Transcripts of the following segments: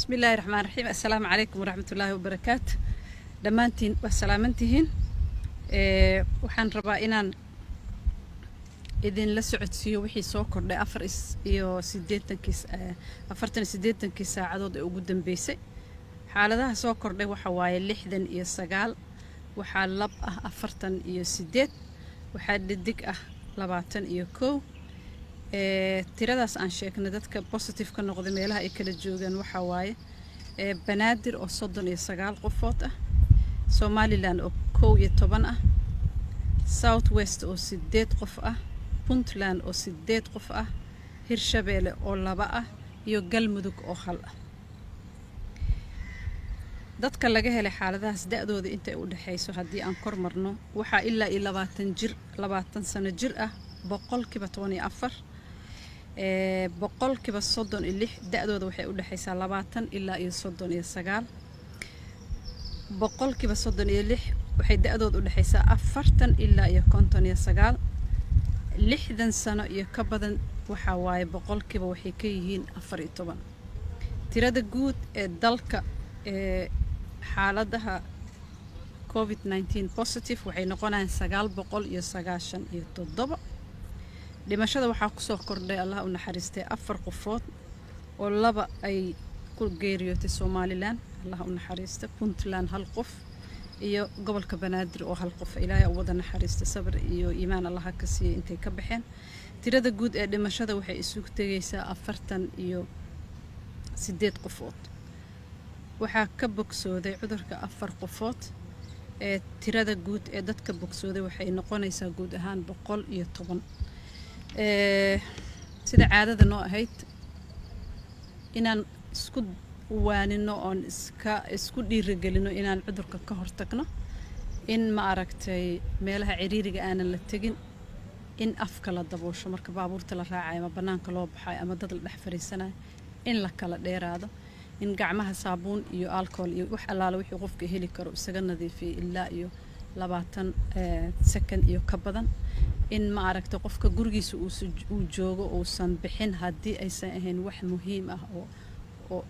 Bismillaahi raxmaan raxiim. Assalaamu calaykum waraxmatullaahi wabarakaatu. Dhammaantiin waa salaamantihiin. Waxaan rabaa inaan idinla socodsiiyo wixii soo kordhay 84-kii, 88-kii saacadood ee ugu dambeysay. Xaaladaha soo kordhay waxa waaye 69. Waxaa lab ah 48, waxaa dhedig ah 21. Tiradaas aan sheegnay, dadka positive ka noqday meelaha ay kala joogaan waxaa waaye Banaadir oo 39 qofood ah, Somaliland oo 11 ah, South West oo sideed qof ah, Puntland oo sideed qof ah, Hirshabeelle oo laba ah iyo Galmudug oo hal ah. Dadka laga helay xaaladahaas da-dooda intay u dhexayso haddii aan kor marno, waxaa ilaa iyo 20 jir, 20 sano jir ah 14%. 36% da-dooda waxay u dhexaysaa 20 ilaa iyo 39. 36% waxay da-dooda u dhexaysaa 40 ilaa iyo 59. 60 sano iyo ka badan waxaa waaye boqolkiiba waxay ka yihiin 14. Tirada guud ee dalka ee xaaladaha COVID-19 positive waxay noqonayaan 997. Dhimashada waxaa kusoo kordhay, Allah u naxariistay, afar qofood oo laba ay ku geeriyootay Somaliland, Allah u naxariista, Puntland hal qof iyo gobolka Banaadir oo hal qof. Ilaahay u wada naxariista, sabir iyo iimaan Allaha ka siiyay intay ka baxeen. Tirada guud ee dhimashada waxay isugu tegaysaa 48 qofood. Waxaa ka bogsooday cudurka afar qofood. Ee tirada guud ee dadka bogsooday waxay noqonaysaa guud ahaan 110. Sida caadada noo ahayd, inaan isku waanino oon iska isku dhiirigelino inaan cudurka ka hortagno, in ma aragtay meelaha ciriiriga aanan la tegin, in afka la daboosho marka baabuurta la raacayo ama bannaanka loo baxayo ama dad la dhex fariisanayo, in la kala dheeraado, in gacmaha saabuun iyo alcohol iyo wax allaala wixii qofka heli karo isaga nadiifiyo ilaa iyo 20 second iyo ka badan, in ma aragtay qofka gurigiisa uu joogo, uusan bixin haddii aysan ahayn wax muhiim ah oo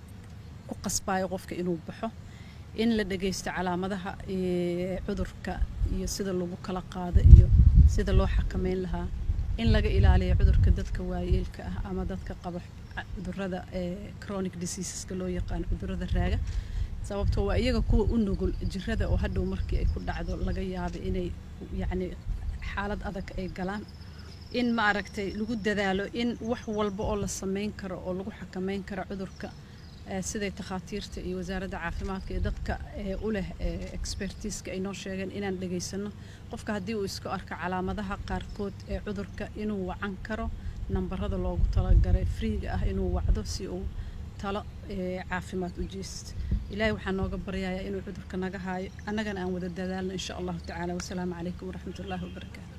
ku qasbayo qofka inuu baxo, in la dhageysto calaamadaha cudurka iyo sida lagu kala qaado iyo sida loo xakameyn lahaa, in laga ilaaliyo cudurka dadka waayeelka ah ama dadka qaba cudurada chronic diseaseska loo yaqaan, cudurada raaga, sababtoo waa iyaga kuwa u nugul jirada oo hadhow markii ay ku dhacdo laga yaabo inay yacni xaalad adag ay galaan, in ma aragtay lagu dadaalo in wax walba oo la sameyn karo oo lagu xakameyn karo cudurka, siday takhaatiirta iyo wasaaradda caafimaadka iyo dadka u leh expertiska ay noo sheegeen inaan dhegaysano. Qofka haddii uu isku arko calaamadaha qaarkood ee cudurka, inuu wacan karo nambarada loogu talagalay freega ah, inuu wacdo si uu talo caafimaad u jeesto. Ilaahay waxaa nooga baryayaa inuu cudurka naga haayo, annagana aan wada dadaalno, insha Allahu tacaala. Wasalaamu calaykum waraxmatullaahi wabarakaatu.